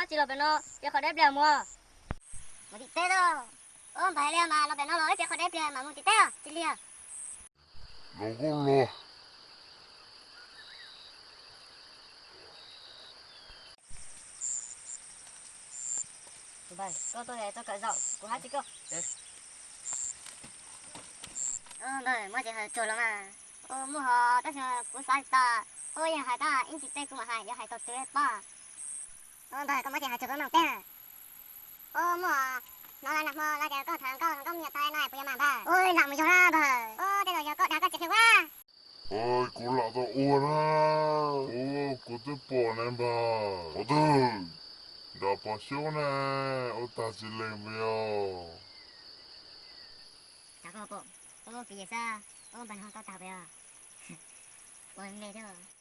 Tsis los pem no, piav qhov deb pliag mus. Mus tim teb tau. Ua npawg li mas los pem no los ib piav qhov deb pliag mas mus tim teb os, tsis li. Los kuj los. Npawg, koj tuaj txog kawm zaum, kuv hab tsis koj. Npawg, muab tsis hais tsuag los mas. Ua muaj hos tab sis kuv xav tsis tau. Ua yog hais tau ib ntsis tej kuv mam hais, yuav hais tau twg pob. Ua npawg, koj muab tsis hais tsuag kuv mam teb. Ua muaj hos, hnov lawv nag hmo lawv tias koj tham hluas nkauj, hluas nkauj me nyuam tag no puas yog mas npawg? Ua lam mus yog na npawg. Ua tej zaum yog koj dag koj tsis qhia ua. Ua, kuv lam tau ua na. Ua, kuv twb pom ne npawg. Qhov twg? Nram pom xyoob ne, ua tag tsis lees npawg yog. Tag koj pom, ua piv yem xwb, ua npawg no koj tag npawg yog. Ua me thiab.